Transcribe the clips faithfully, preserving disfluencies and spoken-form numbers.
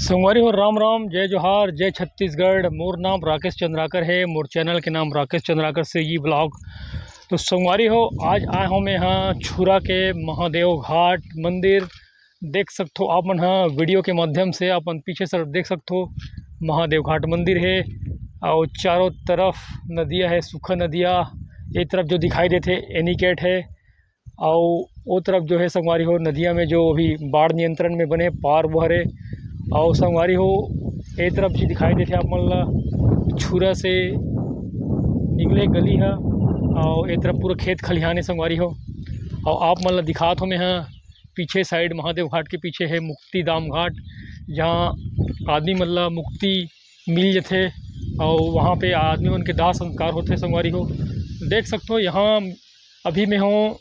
संगवारी हो, राम राम, जय जोहार, जय छत्तीसगढ़। मोर नाम राकेश चंद्राकर है, मोर चैनल के नाम राकेश चंद्राकर से ये ब्लॉग। तो संगवारी हो, आज आए हो मैं यहाँ छुरा के महादेव घाट मंदिर। देख सकथो आप मन ह वीडियो के माध्यम से, अपन पीछे सर देख सकथो महादेव घाट मंदिर है, और चारों तरफ नदिया है, सूखा नदिया। ये तरफ जो दिखाई देथे एनीकेट है, और वो तरफ जो है संगवारी हो नदिया में जो अभी बाढ़ नियंत्रण में बने पार वो हरे। और संगवारी हो, ए तरफ जी दिखाई देथे आप मन ला छुरा से निकले गली है, और ए तरफ पूरा खेत खलिहान है संगवारी हो। और आप मन ला दिखात हो मैं ह पीछे साइड महादेव घाट के पीछे है मुक्ति धाम घाट, जहाँ आदमी मन ला मुक्ति मिल जथे, और वहाँ पे आदमी मन के दाह संस्कार होथे संगवारी हो। देख सकथो यहाँ अभी मैं हूँ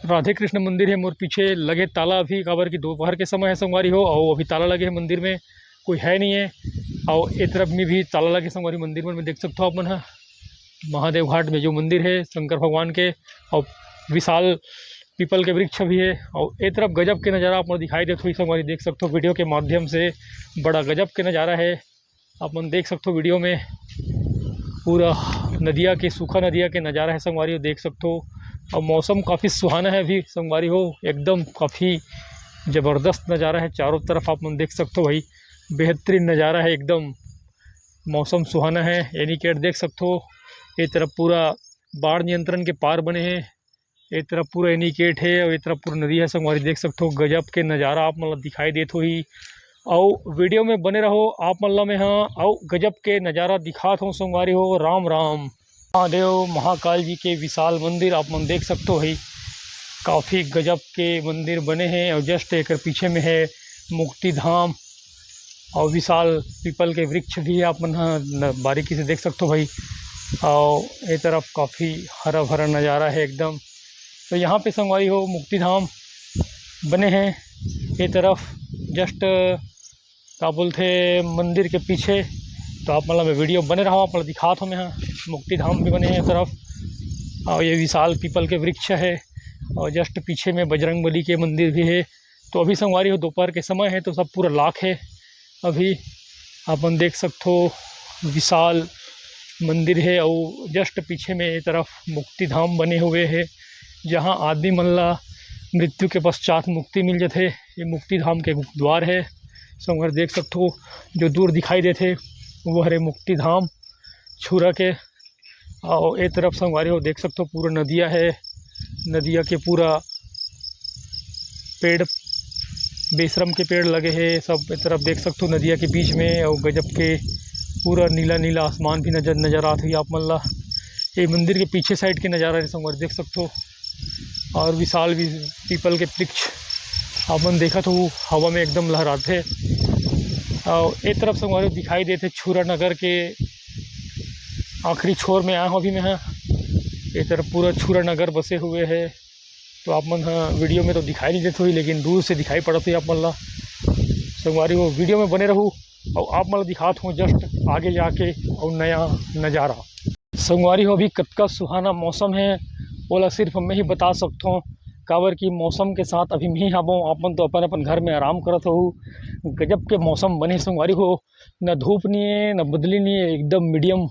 राधे कृष्ण मंदिर है मोर पीछे, लगे ताला अभी, काबर कि दोपहर के समय है संगवारी हो, और अभी ताला लगे है मंदिर में, कोई है नहीं है। और ए तरफ में भी ताला लगे संगवारी मंदिर में, में देख सकथो आप मन ह महादेव घाट में जो मंदिर है शंकर भगवान के, और विशाल पीपल के वृक्ष भी है। और ए तरफ गजब के नज़ारा आप मन दिखाई देत होही संगवारी, देख सकथो वीडियो के माध्यम से, बड़ा गजब के नज़ारा है। आप मन देख सकथो वीडियो में पूरा नदिया के, सूखा नदिया के नज़ारा है संगवारी हो, देख सकथो। और मौसम काफ़ी सुहाना है अभी संगवारी हो, एकदम काफ़ी ज़बरदस्त नज़ारा है चारों तरफ। आप मन देख सकथो भाई, बेहतरीन नज़ारा है एकदम, मौसम सुहाना है। एनीकेट देख सकथो, ये तरफ पूरा बाढ़ नियंत्रण के पार बने हैं। ए तरफ पूरा एनीकेट है और ए तरफ पूरा नदी है संगवारी, देख सकथो। गजब के नज़ारा आप मन ला दिखाई देत होही, अउ वीडियो में बने रहो आप मन ला मैं ह अउ गजब के नज़ारा दिखात हूँ संगवारी हो। राम राम। महादेव महाकाल जी के विशाल मंदिर आप मन देख सकथो ही, काफ़ी गजब के मंदिर बने हैं। और जस्ट एकर पीछे में है मुक्ति धाम, और विशाल पीपल के वृक्ष भी आप मन ह न-, बारीकी से देख सकथो भाई। और ए तरफ काफ़ी हरा भरा नज़ारा है एकदम। तो यहाँ पे संगवारी हो मुक्ति धाम बने हैं ए तरफ, जस्ट का बोलथे मंदिर के पीछे। तो आप मतलब वीडियो बने रहो, आप मतलब दिखात हो मैं ह। मुक्ति धाम भी बने हैं ए तरफ, और ये विशाल पीपल के वृक्ष है, और जस्ट पीछे में बजरंग बली के मंदिर भी है। तो अभी संगवारी हो दोपहर के समय है, तो सब पूरा लॉक है। अभी अपन देख सकथो विशाल मंदिर है, और जस्ट पीछे में ये तरफ मुक्ति धाम बने हुए है, जहाँ आदमी मन ला मृत्यु के पश्चात मुक्ति मिल जथे। ये मुक्ति धाम के द्वार है। संगवारी देख सकथो, जो दूर दिखाई देथे वो हरे मुक्ति धाम छुरा के। और ए तरफ संगवारी हो देख सकथो पूरा नदिया है, नदिया के पूरा पेड़, बेशरम के पेड़ लगे हैं सब। ए तरफ देख सकथो नदिया के बीच में, और गजब के पूरा नीला नीला आसमान भी नजर, नजर आत हुई आप मन ला। ये मंदिर के पीछे साइड के नज़ारा है संगवारी देख सकथो। और विशाल भी पीपल के वृक्ष आप मन देखत हो, हवा में एकदम लहराते। और ए तरफ संगवारी दिखाई देते छुरा नगर के आखिरी छोर में आए हो अभी मैं ह। ए तरफ पूरा छुरा नगर बसे हुए है। तो आप मन ह वीडियो में तो दिखाई नहीं देते हुई, लेकिन दूर से दिखाई पड़त हुई आप मन ला। संगवारी हो वीडियो में बने रहू, और आप मन ला दिखात हूँ जस्ट आगे जाके और नया नज़ारा। संगवारी हो अभी कतका सुहाना मौसम है, ओला सिर्फ मैं ही बता सकथों, काबर कि मौसम के साथ अभी मैं ही हाबो। आप मन तो अपन अपन घर में आराम करत हो। गजब के मौसम बने संगवारी हो, न धूप नहीं है न बदली नहीं है, एकदम मीडियम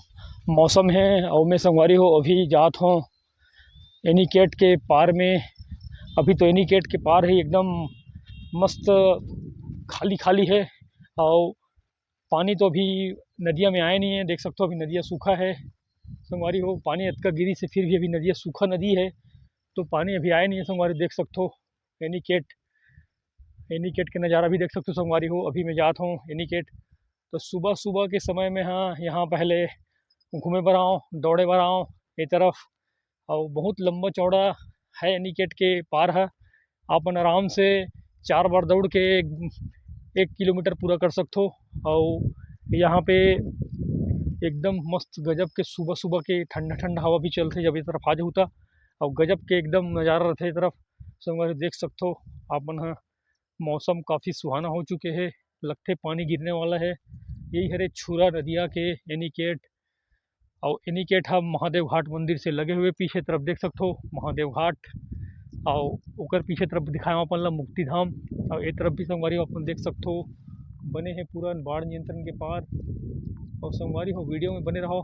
मौसम है। और मैं संगवारी हो अभी जात हूँ एनीकेट के पार में। अभी तो एनीकेट के पार है एकदम मस्त खाली खाली है, और पानी तो अभी नदिया में आया नहीं है। देख सकथो अभी नदिया सूखा है संगवारी हो, पानी अतका गिरी से फिर भी अभी नदिया सूखा नदी है, तो पानी अभी आया नहीं है संगवारी। देख सकथो एनीकेट, एनीकेट के नज़ारा भी देख सकथो संगवारी हो। अभी मैं जात हूँ एनीकेट। तो सुबह सुबह के समय में हाँ यहाँ पहले घूमे बर आओ, दौड़े बर आओ ये तरफ, और बहुत लंबा चौड़ा है एनीकेट के पार है। अपन आराम से चार बार दौड़ के एक, एक किलोमीटर पूरा कर सकथो। और यहाँ पे एकदम मस्त गजब के सुबह सुबह के ठंडा ठंडा हवा भी चलथे जब ये तरफ आ जाहू त, और गजब के एकदम नज़ारा रहथे ये तरफ। संगवारी देख सकथो आप मन ह, मौसम काफ़ी सुहाना हो चुके है, लगथे पानी गिरने वाला है। यही हरे छुरा नदिया के एनीकेट, और एनीकेट हम महादेव घाट मंदिर से लगे हुए पीछे तरफ देख सकथो महादेव घाट, और ओकर पीछे तरफ दिखाए अपन ला मुक्ति धाम, और ए तरफ भी संगवारी अपन देख सकथो बने हे पूरा बाढ़ नियंत्रण के पार। और संगवारी हो, वीडियो में बने रहो।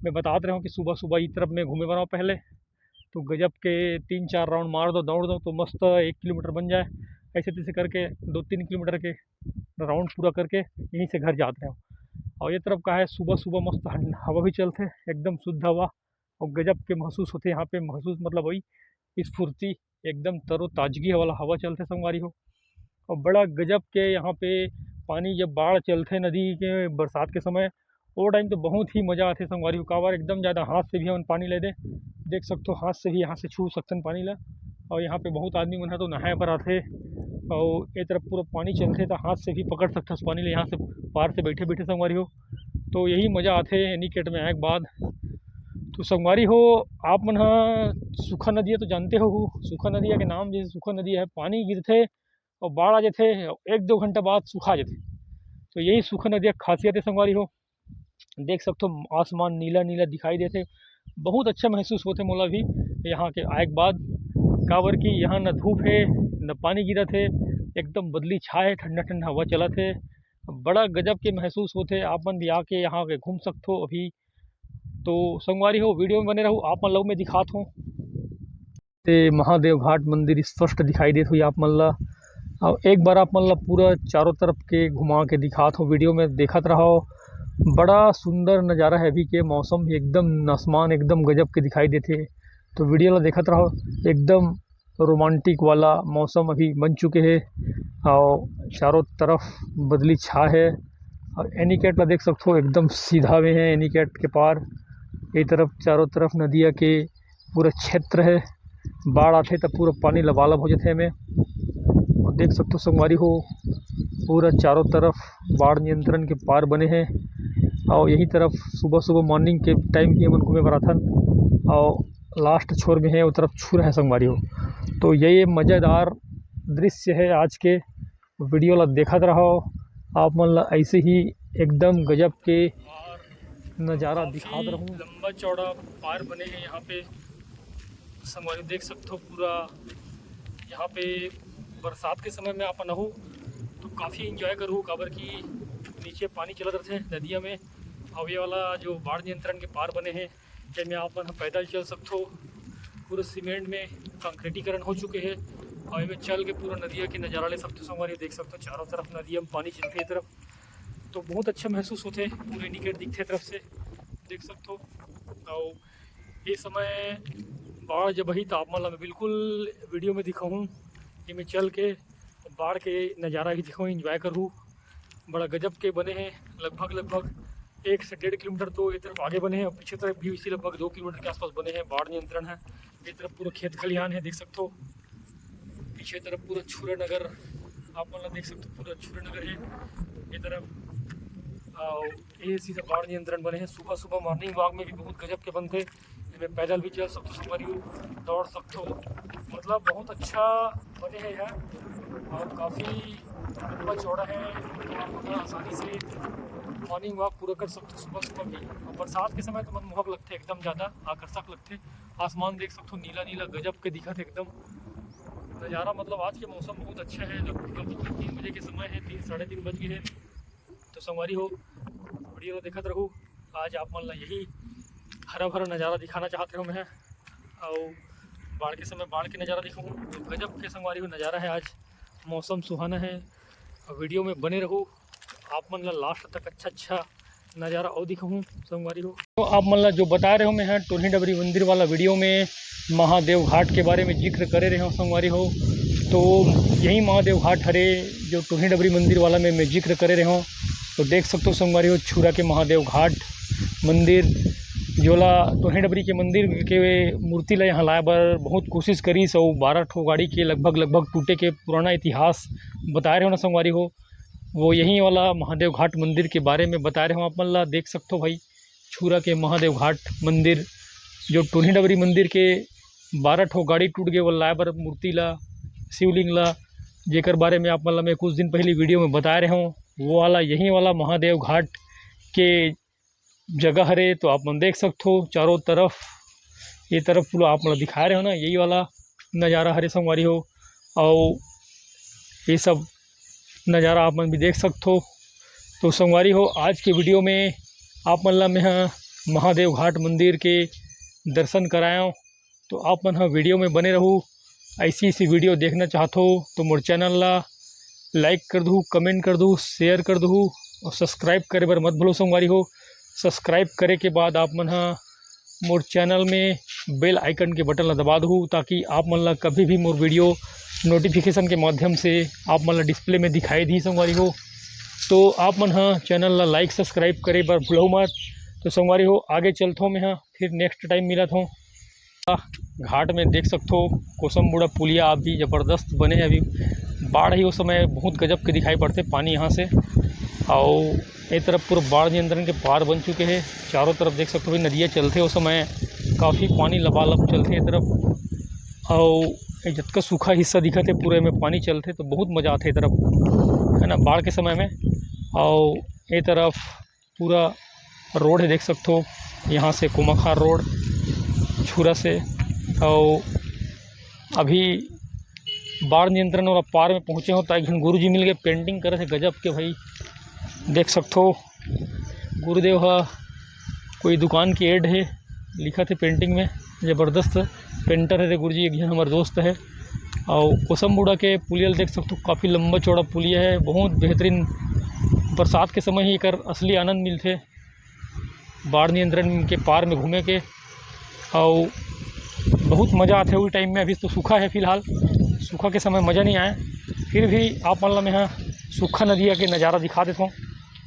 मैं बतात रहा हूँ कि सुबह सुबह इस तरफ मैं घूमे बर आऊँ पहले, तो गजब के तीन चार राउंड मार दो, दौड़ दो, तो मस्त एक किलोमीटर बन जाए। ऐसे तैसे करके दो तीन किलोमीटर के राउंड पूरा करके यहीं से घर जात रहे हो। और ये तरफ का है, सुबह सुबह मस्त हन-, हवा भी चलथे, एकदम शुद्ध हवा, और गजब के महसूस होथे यहाँ पे। महसूस मतलब वही स्फूर्ति, एकदम तरोताजगी वाला हवा चलथे संगवारी हो। और बड़ा गजब के यहाँ पे पानी, जब बाढ़ चलथे नदी के बरसात के समय, वो टाइम तो बहुत ही मजा आथे संगवारी हो। काबर एकदम ज़्यादा हाथ से भी हमन पानी ले दे, देख सकथो, हाथ से भी यहाँ से छू सकथन पानी ला। और यहाँ पे बहुत आदमी मन ह तो नहाए बर आथे, और ये तरफ पूरा पानी चलथे तो हाथ से भी पकड़ सकथस पानी ला, यहाँ से पार से बैठे बैठे संगवारी हो। तो यही मजा आथे एनीकेट में आए के बाद। तो संगवारी हो, आप मन ह सूखा नदिया तो जानते हो, सूखा नदिया के नाम जैसे सूखा नदिया है, पानी गिरथे और बाढ़ आ जाथे, एक दो घंटा बाद सूखा जाथे। तो यही सूखा नदिया के खासियत है संगवारी हो। देख सकथो, आसमान नीला नीला दिखाई देथे, बहुत अच्छा महसूस होथे मोला भी यहाँ के आए के बाद। काबर कि यहाँ न धूप है, न पानी गिरत है, एकदम बदली छाए है, ठंडा ठंडा हवा चलत है। बड़ा गजब के महसूस होथे। आप मन भी आके यहाँ के घूम सकथो अभी। तो संगवारी हो, वीडियो में बने रहो, आप मन ला मैं दिखात हूँ। ते महादेव घाट मंदिर स्पष्ट दिखाई देत होही आप मन ला। और एक बार आप मन ला पूरा चारों तरफ के घुमा के दिखात हो, वीडियो में देखत रहो। बड़ा सुंदर नज़ारा है अभी के, मौसम भी एकदम, आसमान एकदम गजब के दिखाई देथे। तो वीडियो ला देखत रहो, एकदम रोमांटिक वाला मौसम अभी बन चुके है और चारों तरफ बदली छा है। और एनीकेट ला देख सकथो, एकदम सीधा में है एनीकेट के पार। ये तरफ चारों तरफ नदिया के पूरा क्षेत्र है, बाढ़ आथे त पूरा पानी लबालब हो जाथे एमे। और देख सकथो संगवारी हो, पूरा चारों तरफ बाढ़ नियंत्रण के पार बने हैं। और यही तरफ सुबह सुबह मॉर्निंग के टाइम भी हमन घूमे बर आथन। और लास्ट छोर में है, वो तरफ छुरा है संगवारी हो। तो ये मज़ेदार दृश्य है आज के। वीडियो ला देखत रहो, आप मन ला ऐसे ही एकदम गजब के नज़ारा काफी दिखात रहूँ। लंबा चौड़ा पार बने हैं यहाँ पे, संगवारी देख सकथो पूरा। यहाँ पे बरसात के समय में आप आना हो तो काफ़ी एंजॉय करू, काबर कि नीचे पानी चलत रहथे नदिया में। अब ये वाला जो बाढ़ नियंत्रण के पार बने हैं, जेमे आप मन ह पैदल चल सकथो। पूरा सीमेंट में कंक्रीटीकरण हो चुके हे और एमे चल के पूरा नदिया के नज़ारा ले सकथो। संगवारी देख सकथो, चारों तरफ नदिया में पानी चलथे ए तरफ, तो बहुत अच्छा महसूस होथे। पूरे एनीकेट दिखथे ए तरफ से, देख सकथो। अउ ये समय बाढ़ जब आही, त आप मन ला मैं बिल्कुल वीडियो में दिखाहूँ, एमे चल के बाढ़ के नज़ारा भी दिखाहूँ, एंजॉय करहूँ। बड़ा गजब के बने हैं, लगभग, लगभग एक से डेढ़ किलोमीटर तो ये तरफ आगे बने हैं और पीछे तरफ भी इसी लगभग दो किलोमीटर के आसपास बने हैं। बाढ़ नियंत्रण है, ये तरफ पूरा खेत खलिहान है, देख सकथो। पीछे तरफ पूरा छुरा नगर आप मन ला देख सकथो, पूरा छुरा नगर है ये तरफ। और ये सीधा बाढ़ नियंत्रण बने हैं। सुबह सुबह मॉर्निंग वॉक में भी बहुत गजब के बनथे। एमे पैदल भी चल सकथो, संगवारी हो, दौड़ सकथो, मतलब बहुत अच्छा बने है यहाँ। और काफ़ी लंबा चौड़ा है, तो आप बड़ा आसानी से मॉर्निंग वॉक पूरा कर सकथो सुबह सुबह भी। और बरसात के समय तो मनमोहक लगथे, एकदम ज़्यादा आकर्षक लगथे। आसमान देख सकथो, नीला नीला गजब के दिखत हे एकदम। नज़ारा मतलब आज के मौसम बहुत अच्छा है। लगभग तीन बजे के समय है, तीन, साढ़े तीन बज गए हैं। तो संगवारी हो, वीडियो ला देखत रहू। आज आप मन ला यही हरा भरा नज़ारा दिखाना चाहत रहूँ मैं, और बाढ़ के समय बाढ़ के नज़ारा दिखाऊँ। तो गजब के संगवारी हो नज़ारा है आज, मौसम सुहाना है। और वीडियो में बने रहू, आप मन ला लास्ट तक अच्छा अच्छा नज़ारा और दिखाऊँ संगवारी हो। तो आप मन ला जो बताए रहे हो मैं, हाँ, टोरही डबरी मंदिर वाला वीडियो में महादेव घाट के बारे में जिक्र करे रहे हो संगवारी हो। तो यही महादेव घाट हरे जो टोरही डबरी मंदिर वाला में मैं जिक्र करे रहे हो। तो देख सकते हो संगवारी हो, छुरा के महादेव घाट मंदिर, जोला टोरही डबरी के मंदिर के मूर्ति ला यहाँ लाए बर बहुत कोशिश करिस, अउ बारह ठो गाड़ी के लगभग, लगभग टूटे के पुराना इतिहास बताए रहे हो ना संगवारी हो। वो यही वाला महादेव घाट मंदिर के बारे में बताए रहे हो आप मन ला। देख सकते हो भाई, छुरा के महादेव घाट मंदिर, जो टोरही डबरी मंदिर के बारह ठो गाड़ी टूट गए, वो लाए बर मूर्ति ला, शिवलिंग ला, जेकर बारे में आप मन ला मैं कुछ दिन पहले वीडियो में बताए रहे हूँ, वो वाला, यही वाला महादेव घाट के जगह हरे। तो आप मन देख सकथो चारों तरफ, ये तरफ पूरा आप मन ला दिखाए रहे हो ना, यही वाला नज़ारा हरे संगवारी हो। और ये सब नज़ारा आप मन भी देख सकथो। तो संगवारी हो, आज के वीडियो में आप मन ला मैं ह महादेव घाट मंदिर के दर्शन करायव। तो आप मन ह वीडियो में बने रहू। ऐसी ऐसी वीडियो देखना चाहत हो तो मोर चैनल ला लाइक कर दू, कमेंट कर दू, शेयर कर दू और सब्सक्राइब करे बर मत भूलो संगवारी हो। सब्सक्राइब करे के बाद आप मन ह मोर चैनल में बेल आइकन के बटन ला दबा दू, ताकि आप मन ला कभी भी मोर वीडियो नोटिफिकेशन के माध्यम से आप मन ला डिस्प्ले में दिखाई दी संगवारी हो। तो आप मन ह चैनल ला लाइक सब्सक्राइब करे बर भूलहू मत। तो संगवारी हो, आगे चलथों मैं ह, फिर नेक्स्ट टाइम मिलत हों। घाट में देख सकथो, कोसमबुड़ा पुलिया अभी जबरदस्त बने हे। अभी बाढ़ ही, उस समय बहुत गजब के दिखाई पड़थे पानी यहाँ से। और ये तरफ पूरा बाढ़ नियंत्रण के पार बन चुके हे। चारों तरफ देख सकथो, अभी नदिया चलथे, उस समय काफ़ी पानी लबालब चलथे ये तरफ। और ये जतका सूखा हिस्सा दिखत हे, पूरे में पानी चलथे, तो बहुत मज़ा आथे ये तरफ, है ना, बाढ़ के समय में। और ये तरफ पूरा रोड हे, देख सकथो, यहाँ से कोमाखार रोड छुरा से। और अभी बाढ़ नियंत्रण वाला पार में पहुँचे हों, तो एक झन गुरुजी मिल गए, पेंटिंग करे थे गजब के भाई, देख सकथो। गुरुदेव ह कोई दुकान के एड हे, लिखत हे पेंटिंग में, जबरदस्त पेंटर हे रे गुरुजी, एक झन हमर दोस्त हे। और कोसमबुड़ा के पुलिया ल देख सकथो, काफ़ी लंबा चौड़ा पुलिया हे, बहुत बेहतरीन। बरसात के समय ही एकर असली आनंद मिलथे, बाढ़ नियंत्रण के पार में घूमे के। और बहुत मज़ा आथे उही टाइम में। अभी तो सूखा हे फिलहाल, सूखा के समय मज़ा नहीं आए, फिर भी आप मन ला मैं ह सूखा नदिया के नज़ारा दिखा देथों,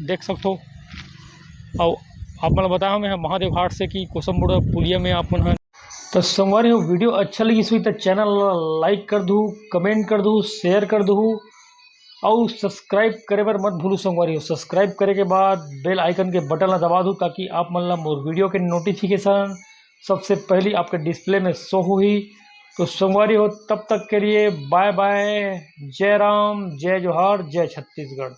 देख सकथो। और आप मन ला बताया मैं ह महादेव घाट से कि कोसमबुड़ा पुलिया में आप मन ह। तो संगवारी हो, वीडियो अच्छा लगिस होही तो चैनल ला लाइक कर दू, कमेंट कर दू, शेयर कर दू और सब्सक्राइब करे बर मत भूलू संगवारी हो। सब्सक्राइब करे के बाद बेल आइकन के बटन ला दबा दू, ताकि आप मन ला मोर वीडियो के नोटिफिकेशन सबसे पहली आपके डिस्प्ले में शो होही। तो संगवारी हो, तब तक के लिए बाय बाय, जय राम, जय जोहार, जय छत्तीसगढ़।